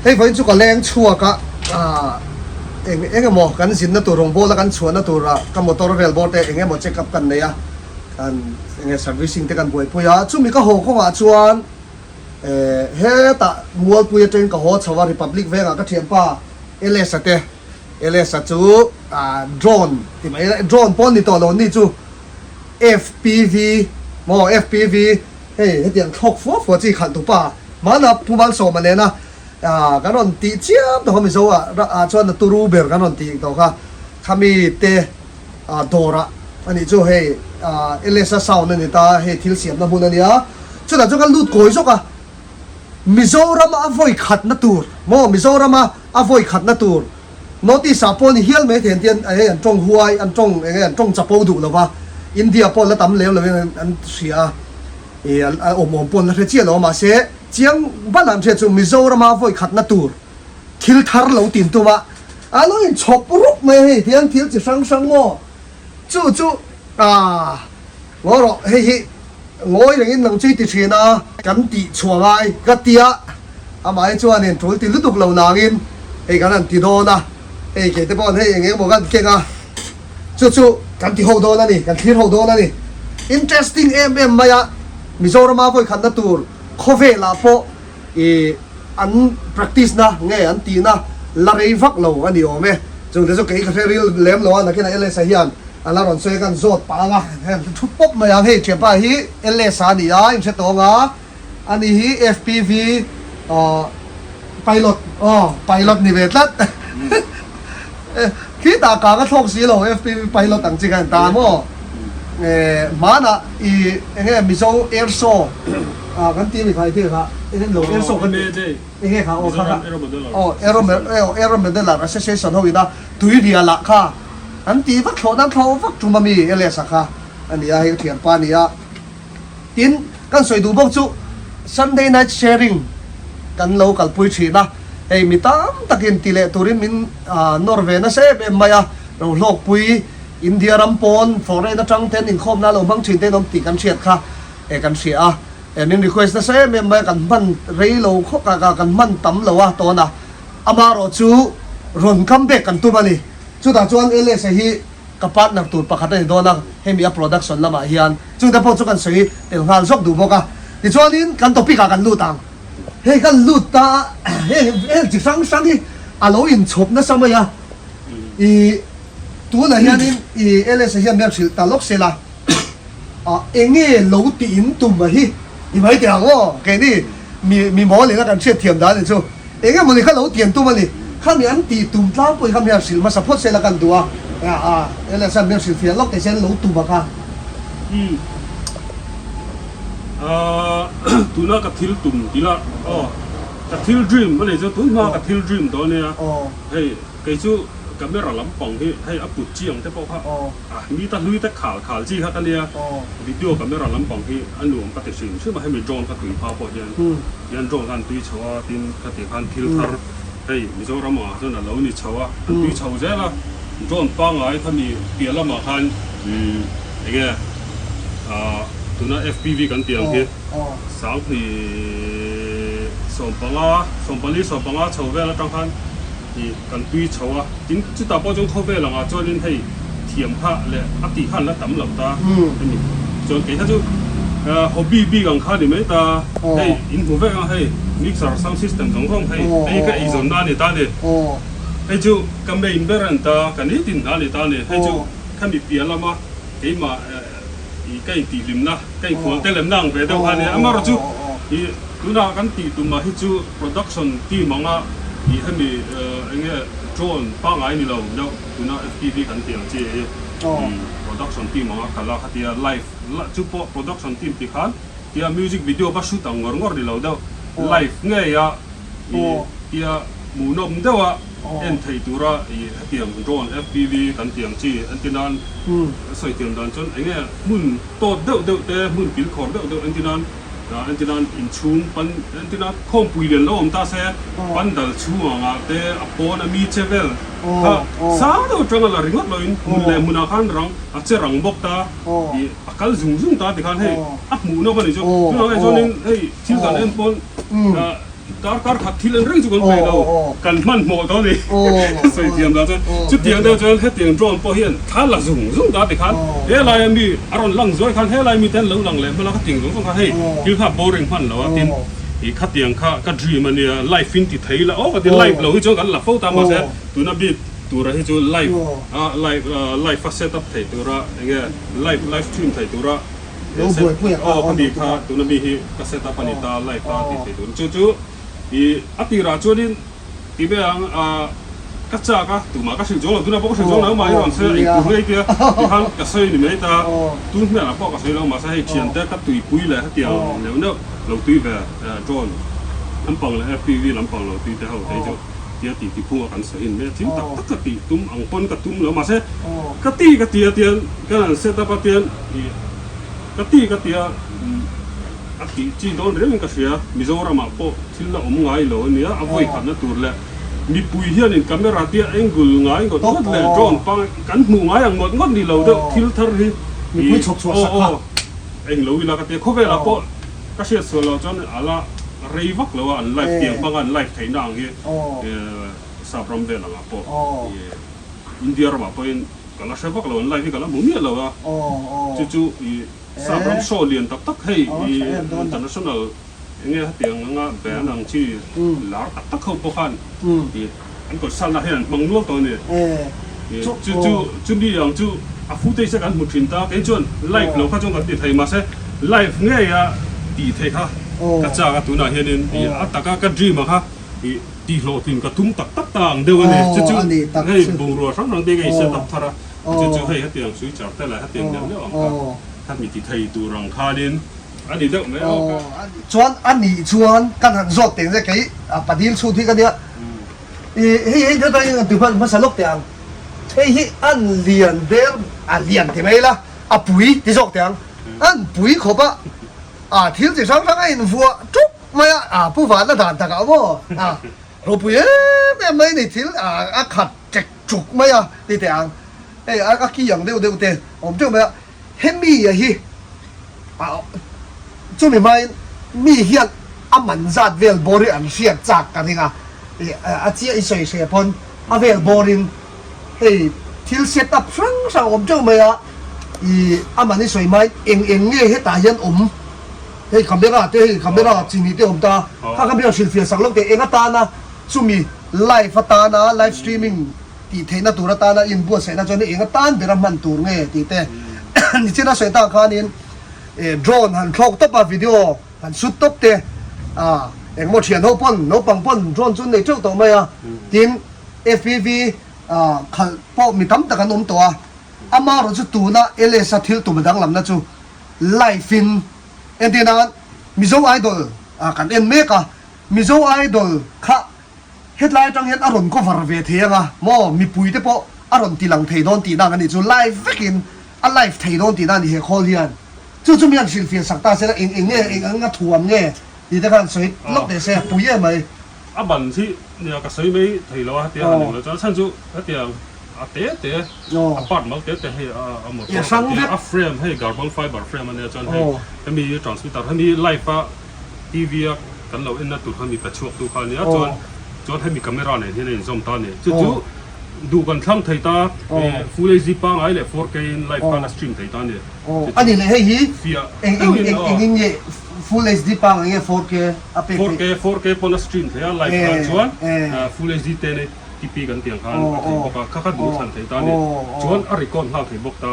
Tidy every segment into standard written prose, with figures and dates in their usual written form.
Hei vawiin chu ka leng chhuak a, eng eng emaw kan zinna tur rawngbawla kan chhuahna tura ka motor vel bawr te eng emaw check up kan nei a, kan eng nge servicing te kan buaipui a, chumi ka haw kawngah chuan hetah Mualpui atangin ka haw chho a, Republic vengah ka thianpa LS-a te, LS-a chu drone ti mai ila, drone pawh ni tawh lo ni chu FPV maw FPV hei hetiang thlawk fua fua chi khalh tu pa hmana Pu Malsawma nena kan rawn tih chiam tawh kha Mizo ah ah chuan a turu ber kan rawn tih tawh kha khami te dawrah a nih chu hei LSA sound a ni ta hei thil siamna hmun a nia chutah chuan kan lut kawi zawk a Mizoram a vawi khatna tur maw Mizoram a a vawi khatna tur Notice ah pawh ni hial mai thei an ti a, hei an tawng huai, an tawng eng nge an tawng chapo duh lo va, India pawh la tam lem lovin an hria a, ih a awm awm pawh an la hre chiah lo a, mahse chiang bal an hriat chu Mizorama vawi khatna tur thil thar lo tin tum a, a lo inchhawp rup mai a hei tiang thil chi hrang hrang maw chu chu ah ngaw rawh hei hi Ngawi rengin nang chu i ti thin a, kan tih chhuah ngai ka ti a, amah hi chuanin tul ti lutuk lo nangin hei kan han ti dawn a, hei kei te pawh hei eng eng emaw kan keng a, chu chu kan ti ho dawn a ni, kan thlir ho dawn a ni. Interesting em em mai a, Mizorama vawikhatna tur khawvelah pawh i an practice na nge an tihna la rei vak lo a ni awm e. Chungte chu kei ka hre ril lem lo a, nakinah LSA hian a la rawn sawi a, kan zawt pah ang a, heng thu pawp mai ang. Hei thianpa hi LSA a ni a, in hre tawng a, ani hi FPV pilot aw pilot ni ve tlat. Khitah kang a thlawk si lo, FPV pilot ang chi kha an ta maw? Hmanah i enge Mizo Air Show kan ti a mi kha i thil kha enge lo Air Show kan ti enge kha aw kha kha aw Aero Modeller Association ho ina Tuirialah kha an ti vak thlawh nan thlawh vak tum a mi LS-a kha a ni a, hei ka thianpa a ni a. Tin, kan sawi duh bawk chu Sunday night sharing kan lo kalpui thin a, hei mi tam takin ti leh turin min nawr ve nasa em em mai a, ro hlawkpui India ram pawn foreign atang ten inkhawmna lo hmang thin te an awm tih kan hriat kha e kan hria a, e min request nasa em em mai a, kan hman rei lo khawp a, kan hman tam lo a tawn a, amaherawh chu rawn come back kan tum a ni. Chutah chuan LSA hi Ka partner tur pakhat a ni dawn a, hemi a production lamah hian chungte pawh chu kan sawi tel nghal zawk duh bawk a. Tichuanin kan topic ah kan lut ang. Hei kan lut ta a, heng heng chi hrang hrang hi a lo inchhawp nasa mai a. I tunah hianin i LSA hian mian hrilh ta lawk sela, ah enge lo tih in tum a hi i mai teh ang aw, keini mi mi mawl ina kan hriat thiam dan ni chu. Eng emaw ni kha lo tian tum a ni. Khami an tih tum tlangpui kha mian hrilh hmasa phawt sela kan duh a. A LSM mian hrilh fiah lawk thei se an lo tum a kha. Umm. Ahh tuna ka thil tum ti la aw ka thil dream a nei chu tun hma ka thil dream tawh a nia. Hei kei chu camera lampang hi hei a put chi ang te pawh kha mi ta hlui te khal khal chi kha ka nia. Video camera lampang hi a nuam ka ti hrim hrim a hemi drone ka tui pha pawh hian. Hian drone khan tui chho a, tin khati khan thil thar hei Mizoram ah chuan a lo ni chho a, an tui chho zel a, drone pangngai khami piah lamah khan enge ah tuna FPV kan tih ang hi sanghnih sawmpanga sawmpali sawmpanga chho vel atang khan ih kan tui chho a, tin chutah pawh chuan khawvel angah chuanin hei thiam kha leh a tih kha an la tam lo ta hemi chuan kei kha chu hobby bik ang kha ni mai ta hei in hmu vek ang hei mixer sound system zawng zawng hei hei ka eizawn na a ni ta ni hei chu ka main ber a ni ta ka nitin hna a ni ta ni hei chu khami piah lama keimah ih ka intihhlimna ka inkhual te lemna ang ve deuh kha a ni a amaherawhchu ih tunah kan tih tumah hi chu production team anga ih hemi eng nge drone pangngai ni lo deuh. Tuna FPV kan tih ang chi hi production team anga kal a khatia live chu pawh production team ti khan tia music video va shoot ang ngawr ngawr ni lo deuh live ngei a ih tia hmuhnawm deuh a en thei tura ih hetiang drone FPV kan tih ang chi entir nan sawi thiam dan chuan eng nge hmun tawt deuh deuh te hmun kilkhawr deuh deuh entir nan Entir nan inchhung pan entir nan khawmpui lian lo awm ta se pandal chhung angah te a pawn a mi che vel kha sang deuh atanga la ringawt loin hmun leh hmunah khan rang a che rang bawk ta ih a kal zung zung ta tikhan hei a hmuh nawk a ni chu. Chuvang ai chuanin hei thil kan en pawn ah. Darkar khat thil en reng chu kan peih lo, kan hmanhmawh tawh a ni. Sawi thiam dah chuan chutiang deuh chuan hetiang drone pawh hian thla la zung zung ta tikhan helai a mi a rawn lang zuai khan helai mite an lo lang leh hman a khatiang zawng zawng kha hei thil kha boring hman lo a tin ih khatiang kha ka dream a nia live in ti thei la aw ka ti live lo hi chuan kan la fo ta mahse tuna bik tura hi chu live a live live a set up thei tura enge live live stream thei tura Lo buaipui a kha Aw ka mi kha tuna mi hi ka set up a ni ta live a tih theih tur chu chu ih a tirah chuanin ti mai ang ah ka chak a tumah ka hrilh chuang lo tunah pawh ka hrilh chuang lo mahni rawn sawi a engtur ngei tia tikhan ka sawi ni mai ta tun hmelah pawh ka sawi lo mahse hei thiante ka tuipui leh hetiang neuh neuh lo tui ve drone lampang leh FPV lampang lo tui te ho te hi chu tia tih ti phunga kan sawi in mai a thil tak tak ka tih tum ang pawn ka tum lo mahse ka ti ka ti a tian ka han set up a tian ih ka ti ka ti a a tih chi dawn reng in ka hria Mizoram ah pawh thil la awm ngai lo ania a vawi khatna tur leh mipui hian in camera tia angle ngai ngawt ngawt leh drone pang kan hmuh ngai ang ngawt ngawt ni lo deuh thil thar hi mipui chhawp chhuah sak kha eng lo ila ka ti a khawvel ah pawh ka hriat sual loh chuan ala rei vak lo a an live tiang hmanga an live theihna ang hi sap ram vel angah pawh India ramah pawhin ka la hre vak lo an live hi ka la hmu miah lo a chu chu sap ram show lian tak tak hei international enge hetiang anga band ang chi lar tak tak ho pawh khan an concert na hian an hmang nual tawh a ni chu chu chumi ang chu a footage a kan hmu thin ta kei chuan live lo kha chuan kan ti thei mahse live ngei a tih theih kha ka chak a tunah hianin a taka ka dream a kha ih tih hlawhtlin ka tum tak tak ta ang deuh a ni chu chu hei bungrua hrang hrang te ka inset up thar a chu chu hei hetiang switcher te leh hetiang neuh neuh ang kha kha mi ti thei tur ang khanin a ni deuh mai awk a. Chuan a nih chuan kan han zawt teng che kei padil chhut hi ka nia Ih hei hei deuh deuhin an ti hman hmasa lawk teh ang. Hei hi an lian ber a lian ti mai ila a pui ti zawk teh ang. An pui khawp a ah thil chi hrang hrang a invuah ṭup mai a ah pu vanna dan takah maw ah ropui em em mai ni thil ah a khat ṭek ṭuk mai a ti teh ang. Hei a ki ang deuh deuh te awm ṭeuh mai a hemi a hi ah chumi hmain mi hian a man zat vel bawr hi an hriat chak ka ring a. A chiah i sawi hre pawn a vel bawrin hei thil set up hrang hrang awm teuh mai a, i a man i sawi mai eng eng nge hetah hian awm hei camera te hei camera chi hnih te awm ta kha kha mi hrilhfiah sak lo teh eng atana chumi live atana live streaming tih theihna tur atana inbuatsaihna chuan eng atan bera hman tur nge tih te nichina sawi tak khanin drone han thlawk tawp a video Han sut tawp te a engmaw thian ho pawn naupang pawn drone chu an nei teuh tawh mai a, tin FPV khalh pawh mi tam tak an awm tawh a, amaherawh chu tuna LS a thil tum danglamna chu live in entir nan Mizo Idol kan en mek a, Mizo Idol kha Hetlai atang hian a rawn cover ve thei anga maw mipui te pawh a rawn ti lang thei dawn tihna ang a nih chu live vekin a live thei dawn tihna a ni he khawl hian chu chu mi han hrilhfiah sak ta sela eng eng nge eng anga thuam nge tih te khan sawi lawk teh se a pui em mai. A ban hi nia ka sawi mai thei lo a hetia han eng lo chuan a chhan chu hetiang a te te a part mal te te hei a motor kan tia a frame hei carbon fiber frame ania chuan hei hemi transmitter hemi live a TV a kan lo enna tur kha mi pe chhuak tu kha a nia chuan chuan hemi camera nen hian a inzawm ta a ni chu chu duh kan thlang thei ta full HD pangai leh 4K in live khan a stream thei ta a ni a ni leh hei hi eng eng eng eng in nge full HD pangai nge 4K a pek 4K 4K pawn a stream thei a live khan chuan full HD 1080p kan tih ang khan a thei bawk a kha kha duh thlan thei ta a ni chuan a record nghal thei bawk ta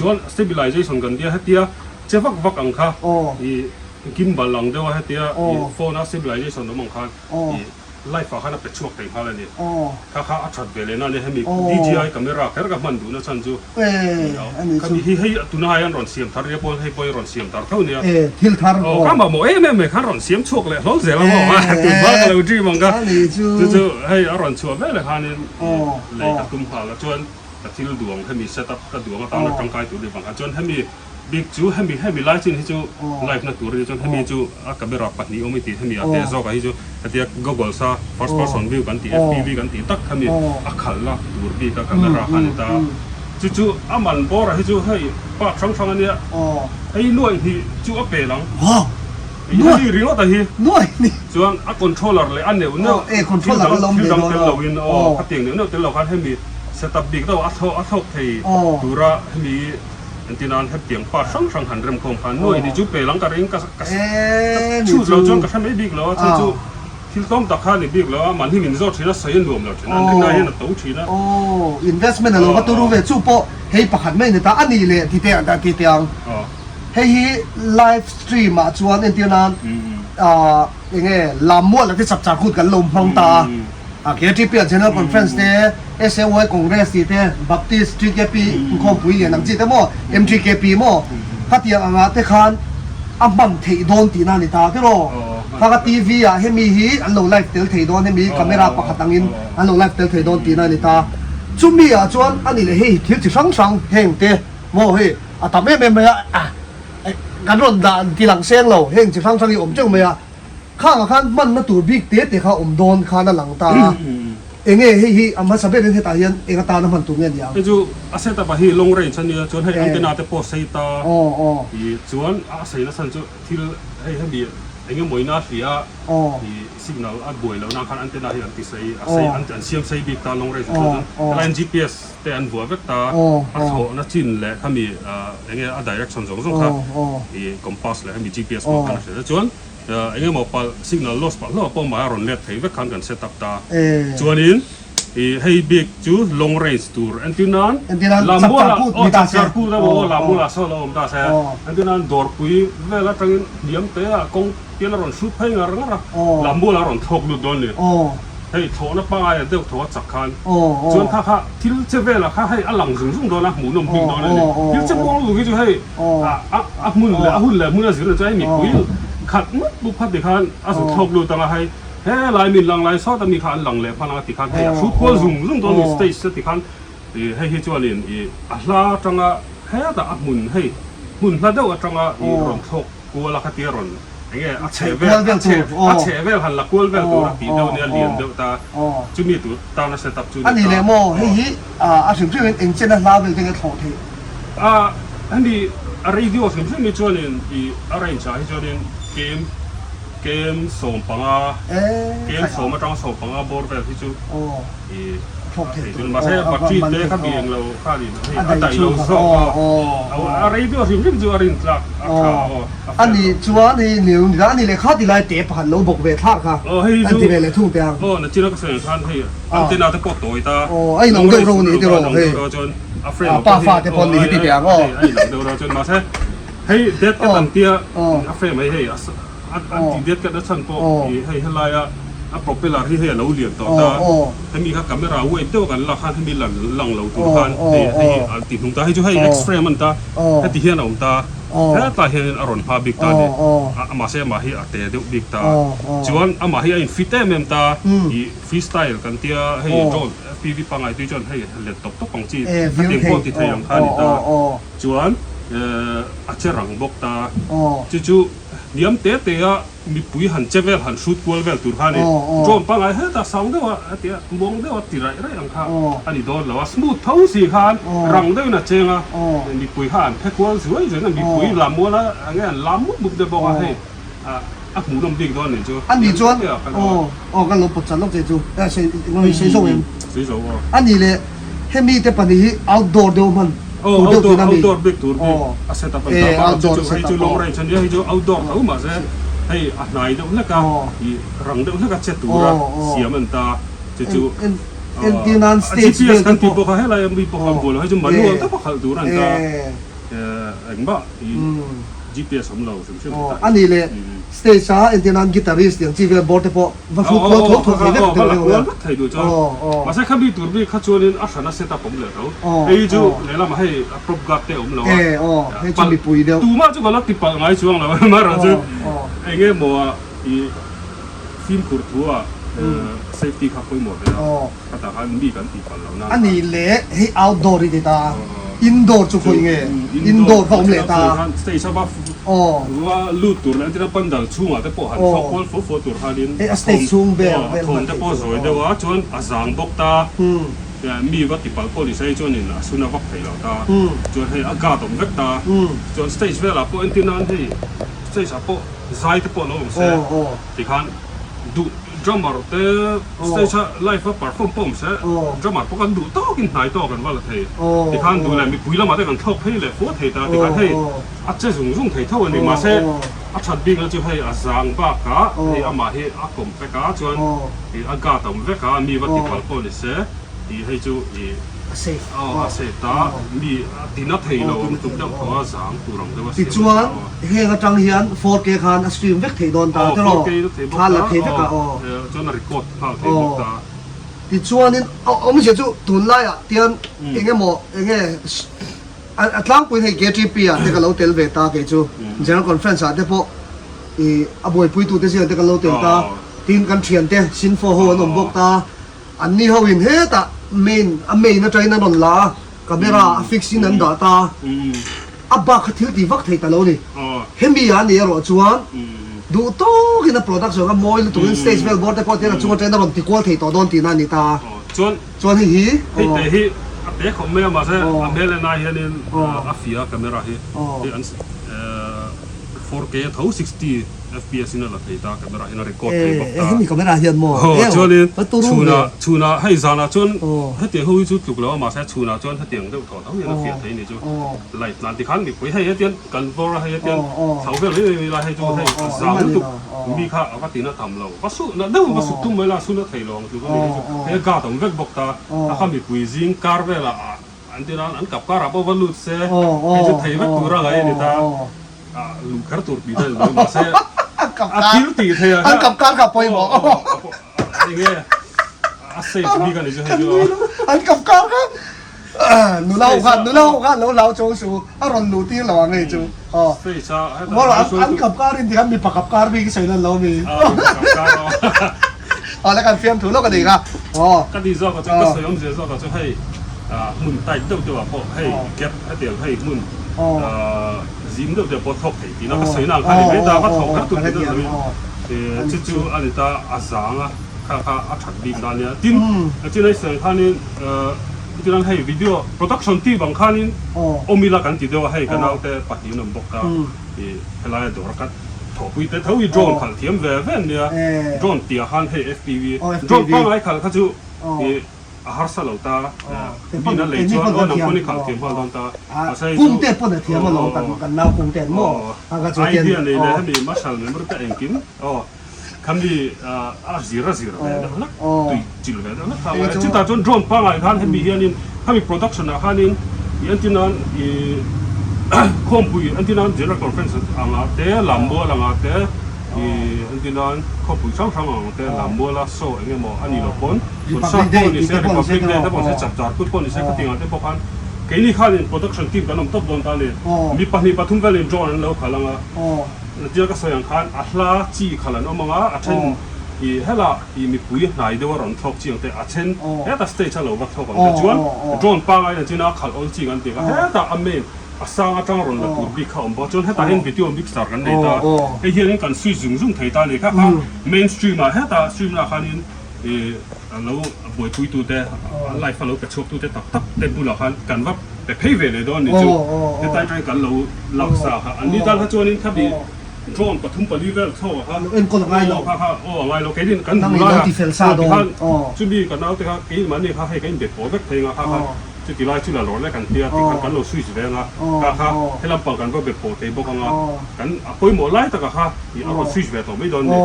chuan stabilization kan tia hetia che vak vak ang kha i Gimbal ang deuh a hetia i phone a stabilization awm ang khan i live ah khan a pe chhuak thei nghal a ni. Kha kha a that ve leh na a ni hemi DJI camera kher ka hman duhna chhan chu khami hi hei tuna hai an rawn siam thar ria pawn hei pawh hi rawn siam thar tho nia. Aw ka mamawh em em mai khan rawn siam chhuak leh hlawl zel a maw tun hma ka lo dream ang kha chu chu hei a rawn chhuah veleh khanin lei ka tum nghal a chuan ka thil duang hemi set up ka duang atana tangkai tur ni vang khan chuan hemi Bik chu hemi hemi lai chin hi chu live na tur a ni chuan hemi chu a camera pahnih awm i tih hemi a te zawk ah hi chu hetia goggles a first person view kan tih FPV kan tih tak hemi a khalh na tur bik a camera kha a ni ta chu chu a man bawr ah hi chu hei part hrang hrang a nia hei nuaih hnih chu a pel ang. Hemi ringawt a hi. Nuai ni. Chuan a controller leh a neuh neuh thil dang thil dang tel loin aw khatiang neuh neuh tel lo khan hemi setup bik deuh a thlawk a thlawk thei tura hemi entir nan hetiang part hrang hrang han remkhawm khan nuai ni chu pe lang ka ring ka ka chhut lo chuan ka hre mai bik lo a chu chu thil tlawm tak kha ni bik lo a mahni min zawt thin a sawi a nuam lo thin a an rinna hian a to thin a. Aw investment a lo va turu ve chu pawh hei pakhat mai ni ta a nih leh ti teh ang ti teh ang. Hei hi live stream ah chuan entir nan ah enge Lammual te chapchar kut kan lo hmang ta a, a KTP ah General Conference te, SAY Congress tih te, Baptist TKP inkhawmpui lian ang chi te maw, MTKP maw, khatiang angah te khan a hman theih dawn tihna a ni ta tiraw? Kha ka TV ah hemi hi an lo live tel thei dawn, hemi camera pakhat angin an lo live tel thei dawn tihna a ni ta. Chumi ah chuan a ni leh hei thil chi hrang hrang heng te maw hei, A tam em em mai a, kan rawn dah ti lang seng lo, heng chi hrang hrang hi awm teuh mai a, khangah khan hmanna tur bik te te kha awm dawn khan a lang ta a, enge hei hi a hmasa berin hetah hian eng atana hman tur nge ni ang? Hei chu a setup ah hi long range a nia, chuan hei antenna te pawh a sei ta, ih chuan a sei na chhan chu thil hei hemi eng emaw in a hria a, ih signal a buai loh nan khan antenna hi an ti sei, a sei an siam sei bik ta long range ah chuan helai GPS te an vuah vek ta, a thlawhna chin leh khami eng nge a direction zawng zawng kha ih compass leh hemi GPS hmang khan a hria chuan eng emaw palh signal loss palh hlauh pawh mahse a rawn let thei vek khan kan set up ta chuanin ih hei bik chu long range tur entir nan Lammuala aw chapchar kut emaw Lammuala sawn a awm ta se entir nan dawrpui vel atangin hniam te ah kawng pial a rawn hrut phei ngar ngar a Lammuala a rawn thlawk lut dawn ni. Hei thlawhna pangai a deuh tho a chak khan chuan kha kha thil che velah kha hei a lang zung zung dawn a, hmuhnawm bik dawn a ni. Thil che muang lutuk hi chu hei a hmun leh a hun leh hmun a zir ang chuan hei mipui khat mup mup kha tikhan a zut thlawk lut ang a, hei helai min lang lai sawta mi kha an lang leh hman ang a tikhan hei a hrut kual zung zung dawn a ni stage te tikhan ih hei hi chuanin ih a hla atanga hetah a hmun hei hmun hla deuh atanga ih rawn thlawk Kual a khatia rawn eng nge a chhe vel a chhe a chhe vel han la kual vel tur a tih deuh nia lian deuh ta chumi tur tana set up chu ni ta. A ni leh maw hei hi a hrim hrim in eng chen a hla vel te nge thlawh theih? A hemi a radio hrim hrim hi chuanin i a range ah hi chuanin kem kem 15 kem sawm atanga 15 bawr vel hi chu i Mahse battery te kha mi englo khanin hei a daih lo zawk a, a rei deuh hrim hrim chu a rin tlak a tha aw. A nih chuan hei nil ni a ni leh kha ti lai te pakhat lo bawk ve thlak kha an ti ve leh thung teh ang. Aw nachina ka sawi ang khan hei antenna te pawh tawi ta. Aw a inang deuh ro ni tiraw hei pa fa te pawh ni hi ti teh ang aw. A inang deuh ro chuan mahse hei dead cat an tia a frame hei hei A ti det kat a chhan pawh i hei helaia a propeller hi hei a lo lian tawh ta, hemi kha camera wide deuh a kan lak khan hemi lan lang lo tur khan hei hei hi a ti hnung ta, hei chu hei X frame a ni ta, heti hian a awm ta, hetlai hianin a rawn hma bik ta a ni, mahse amah hi a te deuh bik ta, chuan amah hi a in fit em em ta, i free style kan tia hei drone FPV pangngai tui chuan hei let tawp tawp ang chi hetiang pawh ti thei ang kha a ni ta, chuan a che rang bawk ta, chu chu. Hniam te te a mipui han che vel han hrut kual vel tur kha a ni. Drone pangngai hetah sang deuh a hetia muang deuh a ti raih raih ang kha a ni dawn lo a. Smooth tho si khan rang deuhin a cheng a, mipui kha an phe kual zuai zuai in a mipui lam mual a enge an lam mup mup deuh bawk a hei a hmuhnawm bik dawn nih chu. A nih chuan aw aw kan lo pawt chan lawk che chu sei zo em? Sei zo aw. A nih leh. Hemi te pahnih hi outdoor deuh hman tur deuh tihna mi? Outdoor bik tur bik a set up an ta bak a chu hei chu long range a nia hei chu outdoor tho mahse hei a hnai deuh hlek a ih rang deuh hlek a che tura siam an ta chu chu GPS kan tih bawk a helai a mi pawh kan buai lo hei chu manual tak a khalh tur an ta engmah ih GPS awm lo hrim hrim a nih leh stage a entir nan guitarist tiang chi vel bawr te pawh Va hrut kual tho tho thei vek thei deuh a. Vek thei duh chuan. Mahse kha mi tur bik kha chuanin a hrana set up awm leh tho. Hei chu lehlamah hei a prop guard te awm lo a. Hei chu mipui deuh. Tumah chu ka la ti palh ngai chuang lo amaherawh chu eng nge maw a i fimkhur thu a safety kha pawimawh ve a. Khatah khan mi kan ti palh lo nan. A nih leh hei outdoor i ti ta a. Indoor chu khawi nge? Indoor kha awm leh ta. Stage a va va lut tur leh entirna pandal chhungah te pawh han thlawk kual fo fo tur khanin a stage chhung vel vel thawm te pawh zawi deuh a chuan a zang bawk ta mi va ti palh pawh ni se chuanin a sun a vak thei lo ta chuan hei a guard awm vek ta chuan stage velah pawh entirna an hei. stage ah pawh zai te pawh lo awm se tikhan duh drummer te stage a live a perform pawh awm se drummer pawh kan duh tawkin hnai tawk an va la thei tikhan duh leh mipui lamah te kan thlawk phei leh fua thei ta tikhan hei a che zung zung thei tho a ni mahse a that bik na chu hei a zang bakah hei amah hi a kawm vek a chuan a guard a awm vek a mi va ti palh pawh ni se tih hei chu ih A safe. Aw a safe ta mi a tina thei lo ang tum deuh tawh a zang tur ang deuh a siam Tichuan heng atang hian 4K khan a stream vek thei dawn ta tiraw? Aw 4K la thei bawk ta la thei vek a aw. Chuan a record nghal thei bawk ta. Tichuanin awmzia chu tunlaiah tian eng emaw enge a tlangpuiin hei KTP ah te ka lo tel ve ta kei chu General Conference ah te pawh ih a buaipuitute zingah te kan lo tel ta tin kan thiante Sinfo ho an awm bawk ta. Anni ho in hetah main a main atangin an rawn la a, camera a fix in an dah ta a, a bak kha thil ti vak thei ta lo ni. Hemi ah ni erawh chuan duh tawkin a production kha mawi lutuk in stage vel bawr te pawh tian a chung atangin a rawn ti kual thei tawh dawn tihna a ni ta a. Chuan hei hi Hei te hi a pe khawp mai a mahse a hmel en ai hianin a fia camera hi hei an 4K tho 60 FPS in a la thei ta camera hian a record thei bawk ta. Eh hemi camera hian maw? Aw chuanin chhunah chhunah hei zanah chuan hetiang ho hi chu tluk lo a mahse chhunah chuan hetiang deuh thaw tho hian a fiah thei ni chu light nan tikhan mipui hei hetian kan vawr a hei hetian chho vel mai mai lai hei chu hei a zang lutuk mi kha a va tina tam lo va suh na deuh va suk tum mai la a sun a thei lo ang tluk a ni hei chu hei a guard a awm vek bawk ta a kha mipui zing kar velah an ti nan an kap karah pawh va lut se hei chu thei vek tur a ngai a ni ta. Luh kher tur tih daih lo mahse a thil tih thei a An kap kar kha pawimawh. Enge a safe bik a ni chu hei chu a. An kap kar kha nula ho khan nula ho khan lo hlau chawng suh a rawn luh tir lo ang hei chu. Stage a hetah An kap kar in tikhan mipa kap kar bik i sawi lan lo mi. Mipa kap kar aw. Aw la kan fiamthu lawk a ni kha. Aw. Ka tih zawk ah chuan ka sawi awmzia zawk ah chuan hei hmun tight deuh deuh ah pawh hei gap hetiang hei hmun zim deuh deuh pawh thawk thei tihna ka sawi na ang kha a ni mai ta ka thawk kher tur tih deuh loin chu chu a ni ta a zang a kha kha a that bik dan nia tin chin a i sawi ang khanin chuan hei video production team ang khanin awm ila kan ti deuh a hei ka naute pahnih an awm bawk a helaia dawr a ka thawhpui te tho hi drone khalh thiam ve ve ania drone tihah khan hei FPV drone pangngai khalh kha chu A harsa lo ta, min a lei chuan aw nang pawn i khalh thiam nghal dawn ta. Mahse hei chu Kungte pawn a thiam alawm kan kan nau kungte an maw a ka chu tian idea nei leh hemi marshal memory te engkim aw khami a zir a zir ve deuh hlek tui chilh ve deuh hlek kha ngai a chutah chuan drone pangngai khan hemi hianin khami production ah khanin i entir nan i khawmpui entir nan general conference anga te lammual anga te i entir nan khawpui hrang hrang ang te lammuala show eng emaw a nih loh pawn Concert pawh ni se, Republic Day te pawh ni se, Chapchar Kut pawh ni se, khatiang ah te pawh khan keini khanin production team kan awm tawp dawn ta a ni. Mi pahnih pathum velin drone an lo khalh ang a, tia ka sawi ang khan a hla chi khalh an awm ang a, a then ih hela ih mipui hnai deuh a rawn thlawk chi ang te, a then heta stage a lo va thlawk ang te chuan drone pangai in chin a khalh awl chi ang an ti ang a, hetah a main a sang atang rawn la tur bik kha a awm bawk a, chuan hetah hian video mixer kan nei ta, hei hianin kan switch zung zung thei ta a ni, kha kha main stream ah hetah stream lah khanin I a lo buaipuitute, a life a lo pe chhuaktute tak tak te bulah khan kan va pe phei ve leh dawn ni chu. Hetlai atangin kan lo lak sa kha. An ni tan kha chuanin kha mi drone pathum pali vel chho kha enkawl a ngai lo. Kha kha aw a ngai lo. Keinin kan hmu lai a tikhan chumi ka naute kha keimahni kha hei kan inbe pawh vek thei ang a kha kha chuti lai chu la lawr lek an tia tikhan kan lo switch ve ang a kha kha helam pang kan va be pawh thei bawk ang a kan a pawimawh lai takah kha i a rawn switch ve tawh mai dawn ni.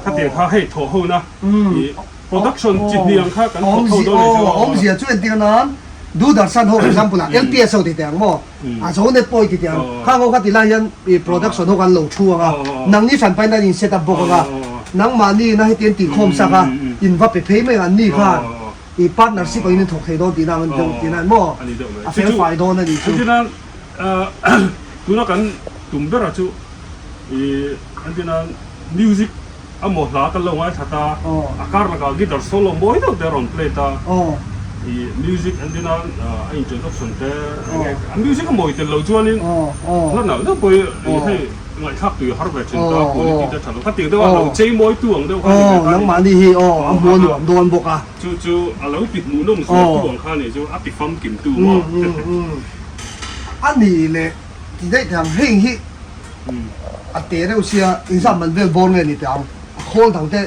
Khatiang kha hei thawh hona Production chi hnih ang kha kan thawk ho dawn ni chu. Awmzia chu entir nan Doordarshan ho example ah LPS ho ti teh ang maw a zo net pawh i ti teh ang khang ho kha ti lai hian i production ho kha an lo thu ang a nangni hran pahin an in set up bawk ang a nangmahni na heti an tih khawm sak a in va pe phei mai ang an ni khan i partnership angin in thawk thei dawn tihna ang deuh tihna maw a fel fai dawn a nih chu. Entirnan tuna kan tum ber a chu i entirnan music A maw hla kan lo ngaithla ta, a kar lakah guitar solo mawi deuh te a rawn play ta, i music an din a, a introduction te enge a music a mawi tel lo chuanin hla nalh deuh pawh hi hei ngaihthlak tui a har ve thin ta, quality te a tha lo, khatiang deuh a lo chei mawi tu ang deuh kha ni ve ta ni. Nangmahni hi aw a hmuh a nuam dawn bawk a. Chu chu a lo ti hmuhnawm zual tu ang kha ni chu a ti famkim tu maw. A ni leh ti daih thei ang heng hi. A te reuh sia engzah man vel bawr nge ni teh ang a khawl dang te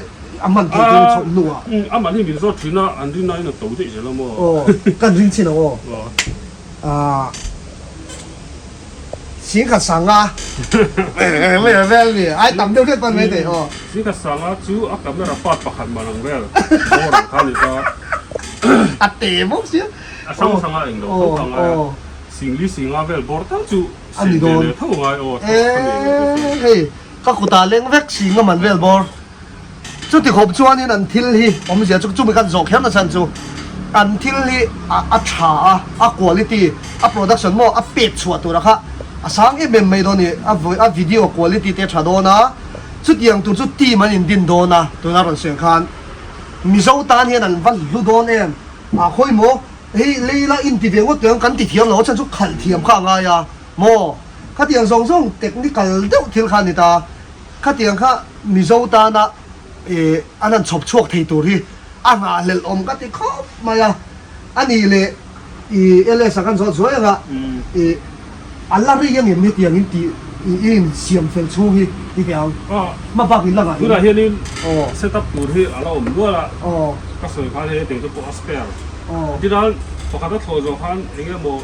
a hman theih tur chhoh hnu ah. A man hi min zawt thin a an rin aiin a to daih zel a maw. Aw kan ring chin ang aw. Aah Singkhat sanga vel ni ai tam deuh hret pan mai thei aw. Singkhat sanga chu a camera part pakhat man ang vel bawr ang kha ni ta. A te bawk sia. A hrang hrang a englo tho kha ngai a Singli singa vel bawr tal chu A ni dawn. Eee hei ka kutah leng vek si nga man vel bawr. Chuti khawp chuanin an thil hi awmzia chu chumi khan zawh kher na chhan chu an thil hi a a tha a, a quality, a production maw a pek chhuah tura kha a sang em em mai dawn a ni. A a video quality te a tha dawn a, chutiang tur chu team an indin dawn a tuna rawn sawi ang khan Mizo tan hian an va hlu dawn em. A khawi maw? Hei lei la inti ve ngawt ang kan ti thiam lo a chhan chu khalh thiam kha a ngai a maw? Khatiang zawng zawng technical deuh thil kha a ni ta. Khatiang kha Mizo tana eh an han chhawp chhuak thei tur hi a nghahhlelh awm ka ti khawp mai a. A nih leh i LS ah kan zawt zuai anga eh a la rei angem hetiang in tih i in siam fel chhung hi ti teh ang. Hma bak in la ngah in. Tunah hianin set up tur hi a la awm nual a, ka sawi khan hei hetiang te pawh a spare. Entirnan pakhat a thlawh zawh khan eng emaw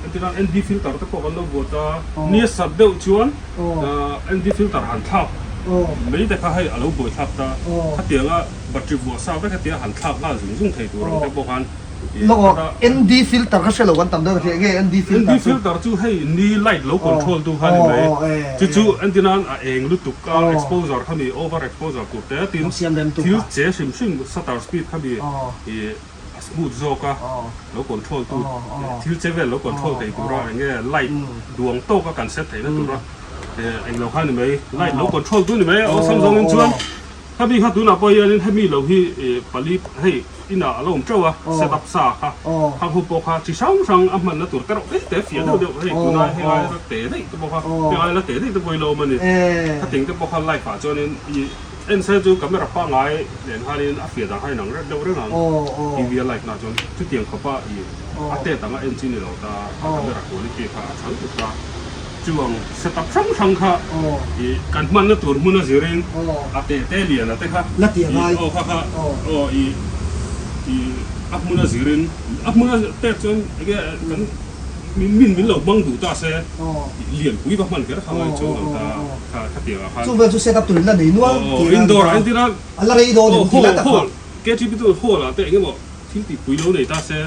entirnan ND filter te pawh kan lo buat a, ni a sat deuh chuan ND filter han thlak mai te kha hei a lo buai thlak ta. Khatianga battery vuah sa vek hetia han thlak nghal zung zung thei tur ang te pawh khan Lawk aw, ND filter ka hre lo kan tam deuh ka hria enge ND filter chu? ND filter chu hei ni light lo control tu kha ni mai, chu chu entirnan a eng lutuk a exposure kha mi over exposure tur te tin thil che hrim hrim shutter speed kha mi ih a smooth zawk a lo control tu thil che vel lo control thei tura enge light duang tawk a kan set theihna tura englo kha ni mai light lo control tu ni mai awlsam zawngin chuan Hemi kha tunah pawh hianin hemi lo hi pali hei inah a lo awm teuh a, set up sa kha khang ho pawh kha chi hrang hrang a hmanna tur te rawh te te fiah deuh deuh hei tuna heng aia la te daih te pawh kha heng aia la te daih te pawh hi la awm a ni. Khating te pawh kha live ah chuanin i en se chu camera pangngai nen khanin a fiah dan kha inang reuh deuh reng ang TV a live na chuan chutiang khawpa i a tet anga en chi ni lo ta a camera quality kha a chang tuk ta. Chuang set up hrang hrang kha i kan hmanna tur hmun a zirin a te te lian a te kha i aw kha kha aw i i a hmun a zirin a hmun a pek chuan enge kan min min min lo hmang duh ta se lian pui va hman kher kha ngai chuang ang ta kha khatiang ah khan Chu vel chu set up tur in la nei nual tih a indoor ah entir a a la rei dawn em tih lai tak kha KTP chu hall ah te engemaw Thil tihpui lo nei ta se,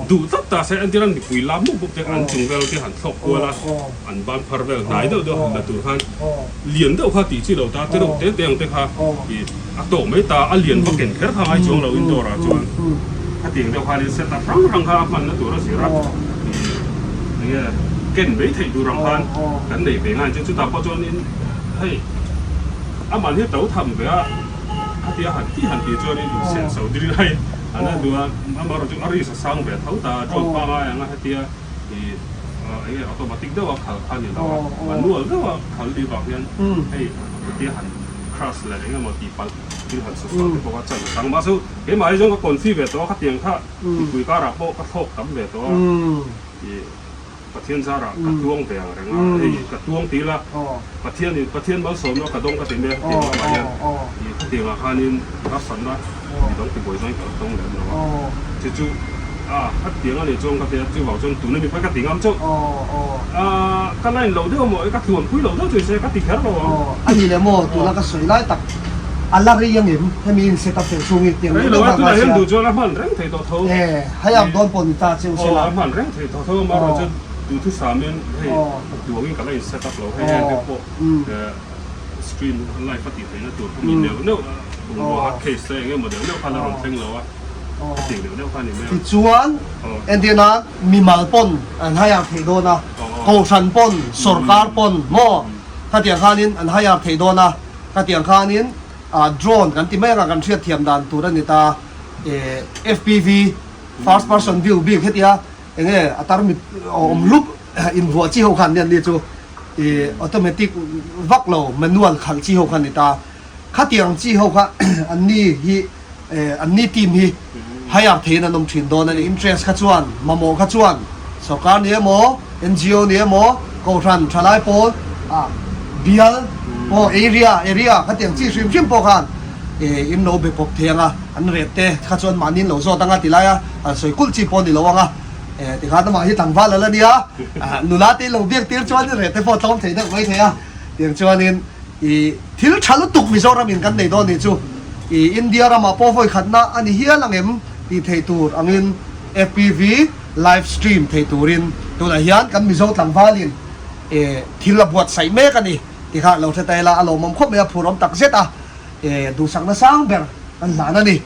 duh tlat ta se, entir an mipui lam mup mup te an chung vel te han thlawk kual a, an ban phar vel hnai deuh deuh han la tur khan lian deuh kha tih chi lo ta, te reuh te te ang te kha ih a tawk mai ta, a lian va ken kher kha ngai chuang lo indoor ah chuan khatiang deuh khanin set up hrang hrang kha a hmanna tur a zir a, ih enge ken mai theih tur ang khan kan nei ve ngai chu chutah pawh chuanin hei amah hi to tham ve a. Khatia han tih han tih chuanin insen so dil lai an a duh a, amaherawhchu chu a risk a sang ve tho ta a, drone pangai anga hetia ih eng nge automatic deuha khal kha a ni lo a, manual deuha khal ni vang hian hei hetia han crash leh eng emaw tih palh thil han su sual te pawh kha chan a chang. Mahse keimah hi zawng ka confi ve tawh a, khatiang kha mipui karah pawh ka thlawk tam ve tawh a, ih. Pathian zarah ka tuang ve ang reng a, hei ka tuang ti ila Pathianin Pathian malsawmna ka dawng ka ti mai a hetiang lamah hian ih khatiangah khanin harsatna midang tibuai zawngin ka la tawng lem lo a, chu chu a khatiang a nih chuan ka ti a, chuvang chuan tuna mi pawh ka ti ngam chauh a, ka line lo deuh maw ka tluanpui lo deuh chu ni se ka ti kher lo ang. A ni le maw tuna ka sawi lai tak a la rei ang em hemi in set up fel chhung hi tiang Rei lo a tunah hian duh chuan a hman reng thei tawh tho. E hei ang dawn pawh ni ta cheu se la. Aw a hman reng thei tawh tho a marawh chuan duhthusamin hei duangin ka la in set up lo hei heng te pawh screen live a tih theihna tur kha mi neuh neuh bungrua hard case te eng emaw deuh neuh khan a rawn thleng lo a hetiang deuh deuh kha a ni mai a. Tichuan entirna mimal pawn an hire theih dawn a, kohhran pawn, sorkar pawn maw khatiang khanin an hire theih dawn a, khatiang khanin drone kan ti mai anga kan hriatthiam dan tur a ni ta FPV first person view bik hetia enge a tarmit awm hlup invuah chi ho khan nia ni chu ih automatic vak lo manual khalh chi ho khan ni ta khatiang chi ho kha an ni hi an ni team hi hire theiin an awm thin dawn a ni interest kha chuan mamawh kha chuan sorkar ni emaw NGO ni emaw kohhran thalai pawl ah bial. Aw area area khatiang chi hrim hrim pawh khan eh in lo be pawp thei ang a, an rate te kha chuan mahni in lo zawt ang a ti lai a, han sawi kulh chi pawh a ni lo ang a, eh tikhan amah hi tlangval a la nia, nula te in lo biak tir chuan rate te pawh tlawm thei deuh mai thei a, tiang chuanin ih thil tha lutuk Mizoram in kan nei dawn nih chu ih India ramah pawh vawi khatna a ni hial ang em tih theih tur angin FPV live stream thei turin tunah hian kan Mizo tlangvalin eh thil a buatsaih mek a ni tih kha lo hre ta ila a lawmawm khawp mai a, phur awm tak zet a, eh duhsakna sang ber kan hlan a ni.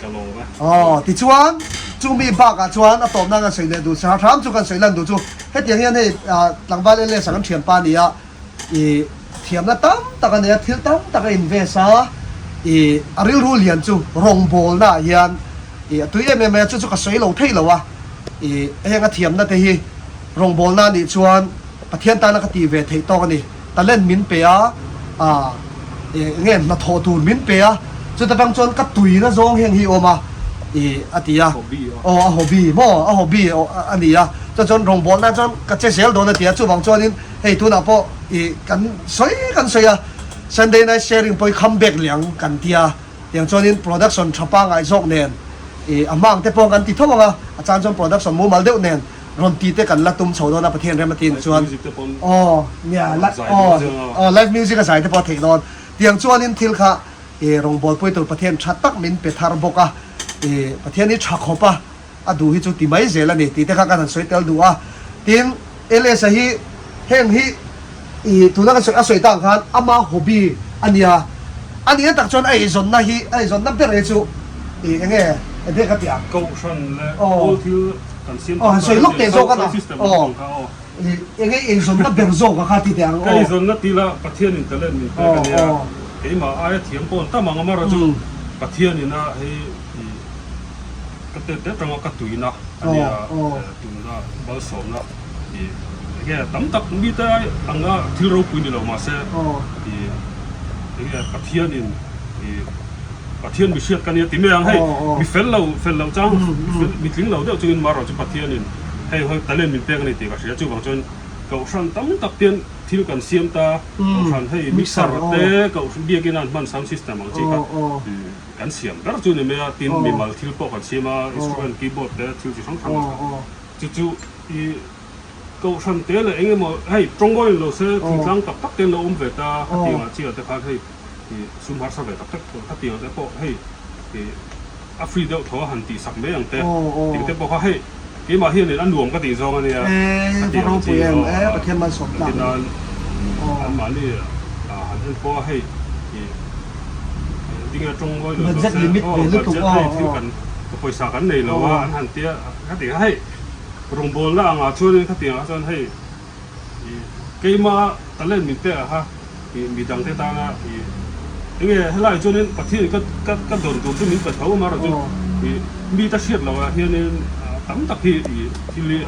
Ka lawm e. Aw tichuan chumi bakah chuan a tawpna kan sawi leh duh hram hram chu kan sawi lan duh chu hetiang hian hei ah tlangval LS a kan thianpa a ni a, ih thiamna tam tak a nei a, thil tam tak a invest a, ih a rilru lian chu rawngbawlna ah hian ih a tui em em mai a, chu chu ka sawi lo thei lo a, ih heng a thiamna te hi rawngbawlna a nih chuan Pathian tana ka tih ve theih tawk a ni, talent min pe a, ah ih enge hnathawh tur min pe a, chuta tang chuan ka tuina zawng heng hi awm a, ih a ti a, aw a hobby maw a hobby a ni a, chuan chuan rawngbawlna chuan ka che zel dawn a ti a, chuvang chuanin Hei tunah pawh ih kan sawi kan sawi a, Sunday night sharing pawh hi come back leh ang kan tia, tiang chuanin production tha pangngai zawk nen ih a hmang te pawh kan ti tho ang a, a chan chuan production mumal deuh nen rawn ti te kan la tum chho dawn a Pathian rem a tin chuan aw nia aw aw live music a zai te pawh a theih dawn, tiang chuanin thil kha ih rawngbawlpui tur Pathian tha tak min pe thar bawk a, ih Pathian hi tha khawp a. A duh hi chu ti mai zel a ni tih te kha kan han sawi tel duh a. Tin, LS-a hi heng hi i tuna kan sawi a sawi tak ang khan ama hobby a nia. A nih tak chuan a eizawnna hi a eizawnna ber hi chu i eng nge eng ka tih ang? Kohhran leh pawl thil kan siam Aw han sawi lawk teh zawk a na. Aw i eng nge eizawnna ber zawk a kha ti teh ang aw. Ka eizawnna ti la Pathianin talent min pek a nia. Keimah aia thiam pawh an tam ang a mara chu Pathianin a hei i Ka tet te atanga ka tuina a nia tuna malsawmna i enge tam tak mite anga thil ropui ni lo mahse i enge Pathianin i Pathian mi hriat ka nia ti mai ang hei mi fel lo fel loh chang mi tling lo deuh chungin marawh chu Pathianin hei hawi talent min pek a ni tih ka hria chuvang chuan Kohhran tam tak te hian thil kan siam ta Kohhran hei mixer te Kohhran biakin a an hman sound system ang chi kha. Kan siam ber chu ni mai a, tin mimal thil pawh kan siam a, instrument, keyboard te thil chi hrang hrang chu chu i kohhran te leh eng emaw hei tawngbawi in lo se thingtlang tak tak te an lo awm ve ta khatiang ah chiah te khan hei i sum harsa ve tak tak khatiang te pawh hei i a free deuh tho a han tih sak mai ang te tih te pawh kha hei keimah hianin a nuam ka tih zawng a nia khatiang ang chi aw engtin an mahni han en pawh a hei i Dinga tawng ngawi lo Budget limit ve lutuk aw. Hei thil kan pawisa kan nei lo a an han tia khatiang a hei rawngbawlna angah chuanin khatiang ah chuan hei ih keima talent min pek ah kha ih midang te tana ih enge helai chuanin Pathian ka ka ka dawn tur chu min pe tho amaherawh chu ih mi ta hriat loh ah hianin tam tak hi ih thil hi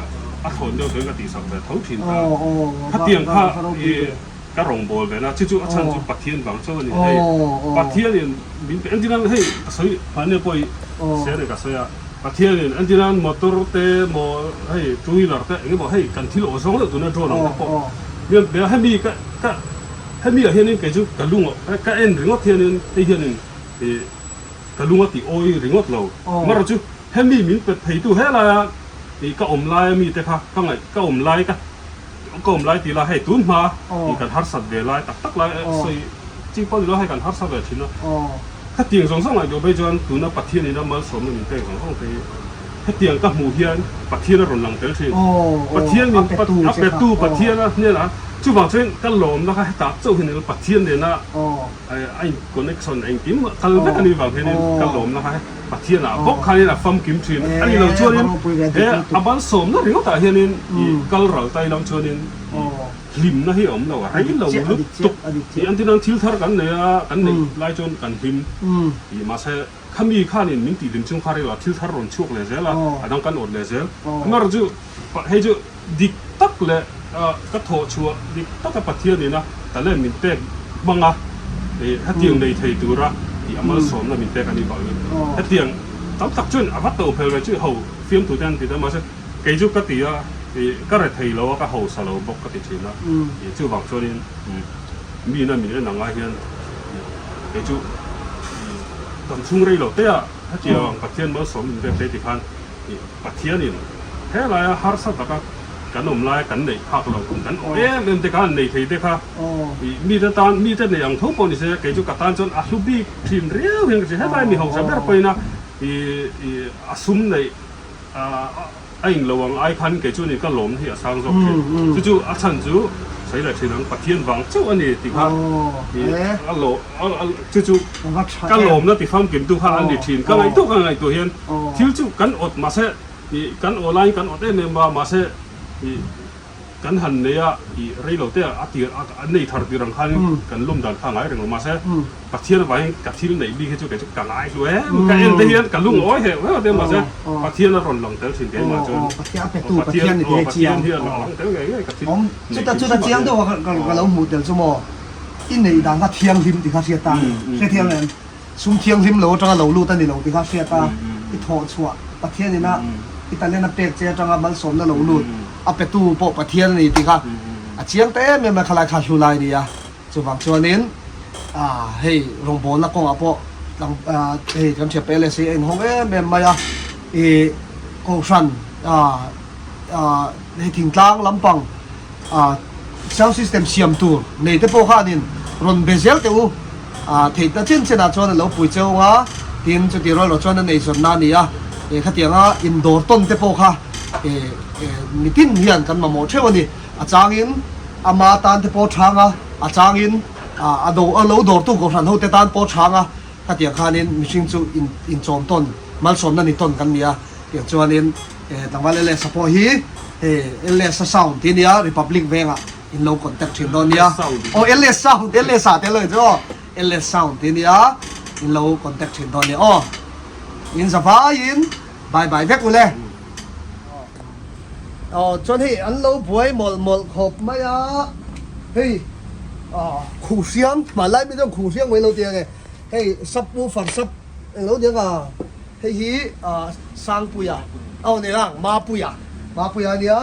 a thlawn deuh chuan ka tihsak ve tho thin ta khatiang kha ih Ka rawngbâwl ve na, chu chu a chhan chu Pathian vang chauh a ni. Hei Pathianin min pe, entirnan hei ka sawi hmanni pawh i share ka sawi a, Pathianin entirnan motor te maw hei two wheeler te eng emaw hei kan thil aw zawng deuh tuna drone ang te pawh min pe a, hemi ka ka hemi ah hianin kei chu ka lung ka en ringawt hianin hei hianin ih ka lung a ti awi ringawt lo, amaherawhchu chu hemi min pe theitu helaia ih ka awm laia mite kha ka ngaih ka awm lai ka. Ka awm lai ti la hei tun hma i kan harsat ve lai tak tak lai sawi chi pawh ni lo hei kan harsa ve thin a. Khatiang zawng zawng ngaihtuah phei chuan tuna Pathian ina malsawmna min pek zawng zawng te hi hetiang ka hmuh hian Pathian a rawn lang tel thin. Pathian min a petu Pathian a hnenah chuvang chuan ka lawmna kha hetah chauh hi ni lo Pathian nena a in connection engkim kal vek a nih vang hianin ka lawmna kha Pathian ah bawk khanin a famkim thin a ni lo chuanin he a malsawmna ringawt ah hianin i kal ral tai lam chuanin i hlimna hi a awm lo a rei lo lutuk tih an tin ang thil thar kan nei a kan neih lai chuan kan hlim tih mahse khami khanin min tih hlim chung kha rei lo a thil thar rawn chhuak leh zel a a dang kan awt leh zel amaherawhchu chu hei chu dik tak leh ka thawh chhuah dik taka Pathian ina talent min pek hmang a, hetiang nei thei tura tih a malsawmna min pek a nih vangin hetiang tam tak chuan a va to hmel ve chu ho fiamthu te an ti ta mahse kei chu ka ti a ka re thei lo a ka hausa lo bawk ka ti thin a chuvang chuanin. mi ina min en ang ai hian kei chu dam chhung rei lo te ah hetiang ang Pathian malsawm min pek te ti khan Pathianin helaia harsa taka kan awm laia kan neih phak lo kan awm em em te kha an nei thei te kha mite tan mite nei ang tho pawh ni se kei chu ka tan chuan a hlu bik thin riau hian ka hria hetlai mi hausa ber pawhin a a sum neih a in lo ang ai khan kei chu ni ka lawm hi a sang zawk thin chu chu a chhan chu sawi leh thin ang Pathian vang chauh a ni tih kha a lawm chu chu ka lawmna ti famkim tu kha a ni thin ka ngaihtuah ka ngaihtuah hian thil chu kan awt mahse kan aw laiin kan awt em em a mahse Kan han nei a, i rei lo te a tir a nei thar tir ang khan kan lawm dan kha a ngai reng lo. Mahse, Pathian avangin ka thil neih bik hi chu kei chu ka ngai hlu em. Ka en te hian ka lungawi heuh heuh a te mahse Pathian a rawn lang tel thin keimah chuan. Pathian aw Pathian hi a lang tel ngei ngei ka thil neih Chuta chuta chiang deuh a ka lo hmuh tel chu maw i neih dan kha thianghlim ti kha hriat ta hrethiam em? Sum thianghlim lo atanga lo lut a ni lo ti kha hriat a, i thawh chhuah Pathian ina i talent a pek che atanga malsawmna lo lut a petu pawh Pathian a ni tih kha a chiang ta em em a, khalai kha hlu lai a ni a. Chuvang chuanin hei rawngbawlna kawngah pawh hei kan thiam PLS hi a inhawng em em mai a, i Kohhran hei thingtlang lampang Sound system siam tur nei te pawh khanin rawn be zel teh u. Theihna chen chenah chuan a lo pui cheu anga, tin chuti rual erawh chuan a nei zawnna a ni a. Khatianga indawr tawn te pawh kha mitin hian kan mamawh theuh a ni. A changin ama tan te pawh chhang a, a changin a lo dawrtu kohhran ho te tan pawh chhang a. Khatiang khanin mihring chu inchawm tawn, malsawmna ni tawn kan ni a. Tiang chuanin tlangval LS-a pawh hi hei LS-a sound tih a nia, Republic vengah in lo contact thin dawn nia. Aw LS sound, LS-a te lo in chu aw, LS sound tih a nia, in lo contact thin dawn nia aw. In za vaiin bye bye vek ule. Aw chuan hei an lo buai mawlh mawlh khawp mai a, hei khuhhriang, hmanlai mi chuan khuhhriang mai lo ti ang e, hei subwoofer sub englo nia ka. Hei hi Sangpuia aw ni lang Mapuia Mapuia ania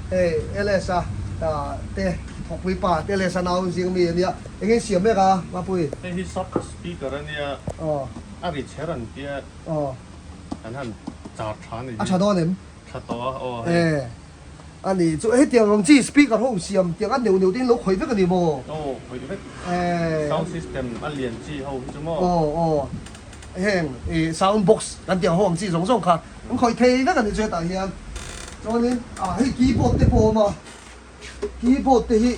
hei LS-a te thawkpui pa te LS-a nau zing mi ania eng nge siam mek a Mapui? Hei hi sub speaker ania a ri chher an tia kan han char tha a ni hi. A tha dawn em? Tha tawh a aw hei. A ni chu hetiang ang chi speaker ho siam tiang a neuh neuh te in lo khawih vek a ni maw? Aw khawih vek. Sound system a lian chi ho hi chu maw? Aw aw heng i sound box kan tih ang ho ang chi zawng zawng kha an khawih thei vek a ni chu hetah hian. Chuanin ah hei keyboard te pawh a awm a, keyboard te hi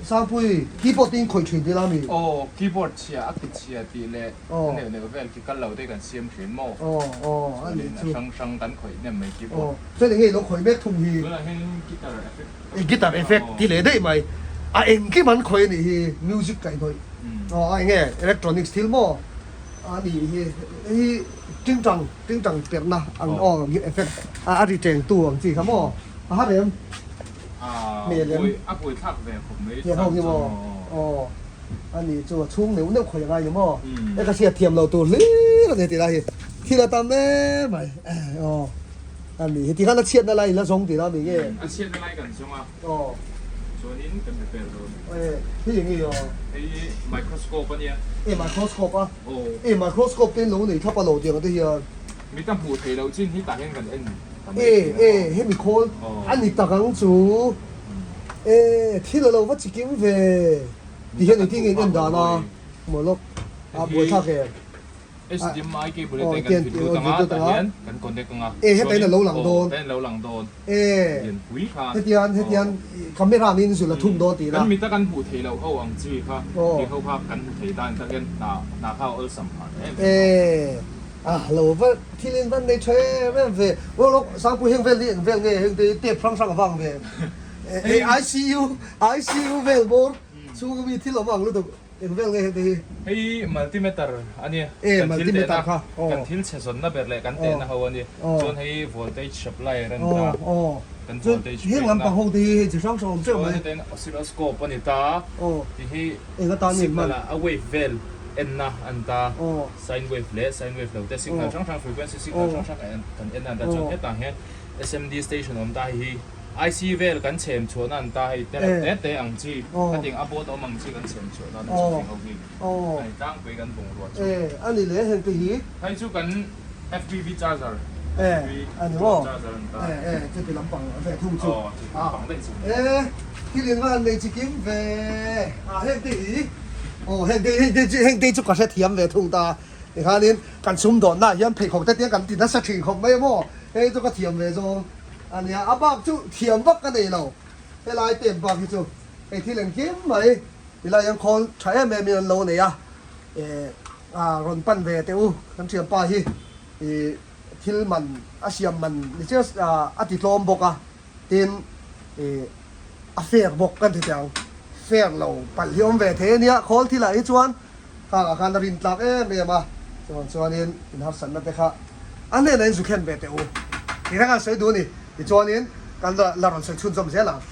Sangpui keyboard te in khawih thin tih la mi? Aw keyboard chhia a ki chhia tih leh a neuh neuh vel ki kal lo te kan siam thin maw? Aw aw a ni chu. Chuanin a hrang hrang kan khawih hnem mai keyboard. Aw. Chuan enge ilo khawih mek thung hi? Tunah hian guitar effect ka Guitar effect ti leh daih mai. A engkim an khawih anih hi music kaihhnawih aw a enge electronics thil maw a nih hi hei hi tingtang tingtang perhna ang aw effect a ri teng tu ang chi kha maw a har em? Hmel em? A buai thlak ve khawp mai Tiang ho hi maw aw a nih chu a chhung neuh neuh khawih angai ni maw e ka hriat thiam lo tur hlir a ni tih lai hi thil a tam em mai aw. A ni, heti khan a chhiatna lai in la zawng tih la mi nge? A chhiatna lai kan zawng a, chuanin kan repair dawn. E, hei eng nge aw? Hei microscope a nia. E, microscope a? Aw. E, microscope te in lo nei thlap a lo tiang te hian. Mi ta hmuh theih loh chin hi tah hian kan en ta mai thin a. E, e, hemi khawl a ni tak ang chu. E, thil a lo va chikim ve. Ti hian engtin nge in en dan a? Maw lawk, a buaithlak em? HDMI cable te kan fit lut anga tah hian kan connect anga e heta in a lo lang dawn aw heta in lo lang dawn e lianpui khan hetian hetian camera angin zul a thum dawn tih la kan mita kan hmuh theih loh ho ang chi kha tih ho kha kan hmu thei dan tak hian hna hna kha a awlsam phah ta em em e a lo va thil in van nei tha em em ve aw lawk Sangpui heng vel hi eng vel nge heng te hi tape hrang hrang a vang ve e ICU ICU vel bawr chhung ami thil awm ang lutuk. Eng vel nge hete hi? Hei multimeter a ni. E, multimeter kha. Kan thil chhe zawnna ber leh kan tehna ho a ni. Chuan hei voltage supplier a ni ta. Kan voltage pekna. Heng lampang ho te hi hei chi hrang hrang awm teuh mai. Chuan hete oscilloscope a ni ta. Ti hi Eng atan nge hman? Signal a wave vel enna a ni ta. Sine wave leh sine wave lo te signal hrang hrang frequency signal hrang hrang kan en a ni ta. Chuan hetah hian SMD station a awm ta hei hi. IC vel kan chhem chhuahna an ta hei te reuh te te ang chi khatiang a board awm ang chi kan chhem chhuahna an chhunching ho hi a ni tlangpui kan bungrua chu. A ni le heng te hi. Hei chu kan FPV charger a ni maw chuti lampang ve thung chu e thil in va han nei chi kim ve a heng te hi aw heng te heng te chu heng te chu ka hrethiam ve thung ta tikhanin kan sumdawnna ah hian pheikhawk te te kan ti nasa thin khawp mai a maw hei chu ka thiam ve zawng. A nia, a bak chu thiam vak ka nei lo. Helai tep bak hi chu hei thil engkim mai tilai hian khawl tha em em in an lo nei a, eh rawn pan ve teh u kan thianpa hi ih thil man a siam man ni chiah a ti tlawm bawk a, tin ih a fair bawk kan ti teh ang, fair lo palh hi awm ve thei a nia khawl thil ah hi chuan khangah khan a rin tlak em em a, chuvang chuanin inharsatna te kha a hnenah in zu thlen ve teh u tih reng a sawi duh a ni, tichuanin kan la rawn sawi chhunzawm zel ang.